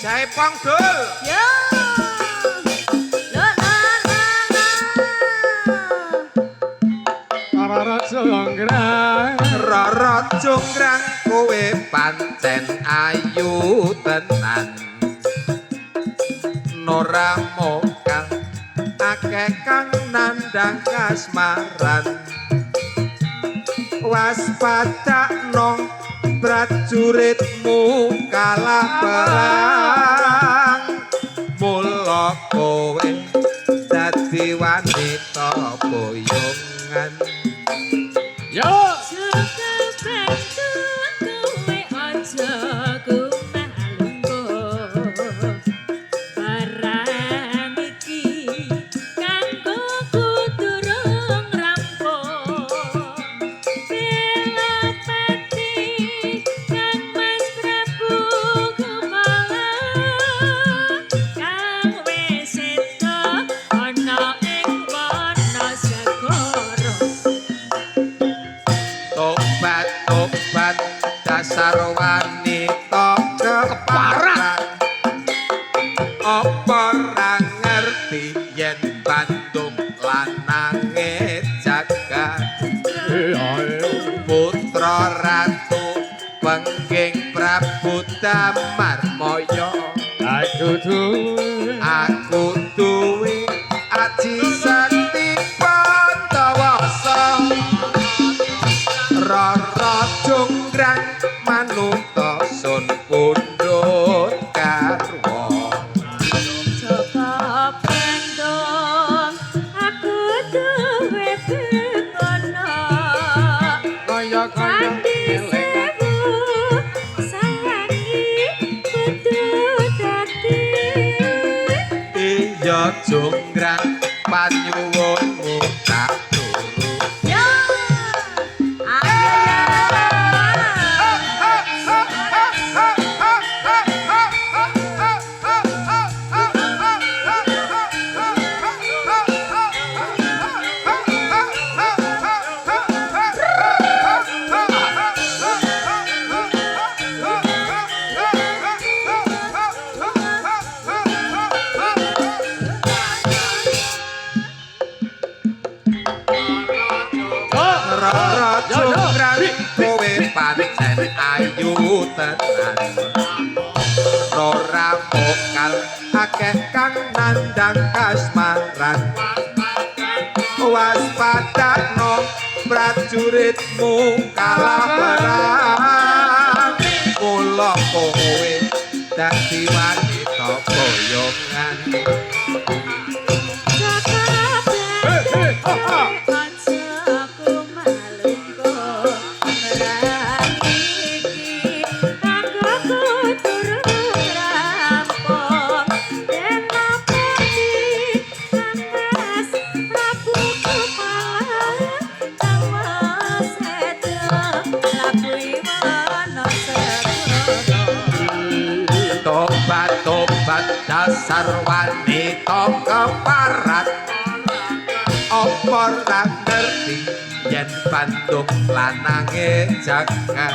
Jaipong dul. Yo. Lo la la la. Rara Jonggrang. Rara Jonggrang kowe pancen ayu tenan. Nora mokal akeh kang nandhang kasmaran. Waspadakno prajuritmu kalah perang. Mula kowe dadi wanita boyongan. Yo. Jaka Bandung kowe aja kumalungguh. Perang iki kanggo durung rampung. Senopati Kang Mas Prabu Kumala kang wis seda ana ing wana segara. Tobat tobat dasar wanita keparat. Apa ora ngerti yen Bandung lanange jagat, putra ratu Pengging Prabu Damarmaya. Aku duwe Aku duwe aji sakti Pantawasa. Rara Jonggrang manuta sun pundhut garwa. Jaka Bandung aku duwe bengono. Kaya kaya Candi eling. sewu sawangi kudu dadi. Iya Jonggrang, panyuwunmu tak turu. Yo, ayo ya. Rara Jonggrang kowe pancen ayu tenan. Ora mokal akeh kang nandhang kasmaran. Waspadakno prajuritmu kalah perang. Mula kowe dadi wanita boyongan. Jaka Bandung aja kumalungguh. Perang iki kanggo durung rampung. Senopati Kang Mas Prabu Kumala kang wis seda laku wana segara. Tobat tobat dasar wanita keparat. Apa ora ngerti yen Bandung lanange jagat,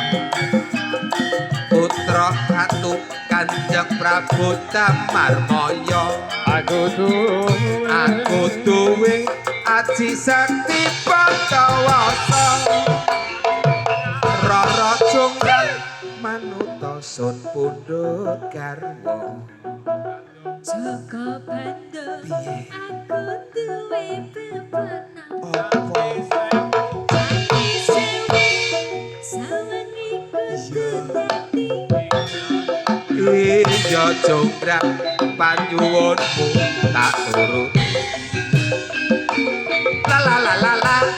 putra ratu Kanjeng Prabu Damarmaya. Aku duwe Aku duwe aji sakti Pantawasa. Rara Jonggrang manuta sun pundhut garwa. Jaka Bandung Piye? aku duwe bebenan. Apa? Candi sewu sawangi kudu dadi. Iya Jonggrang, panyuwunmu tak turut. La la la la la.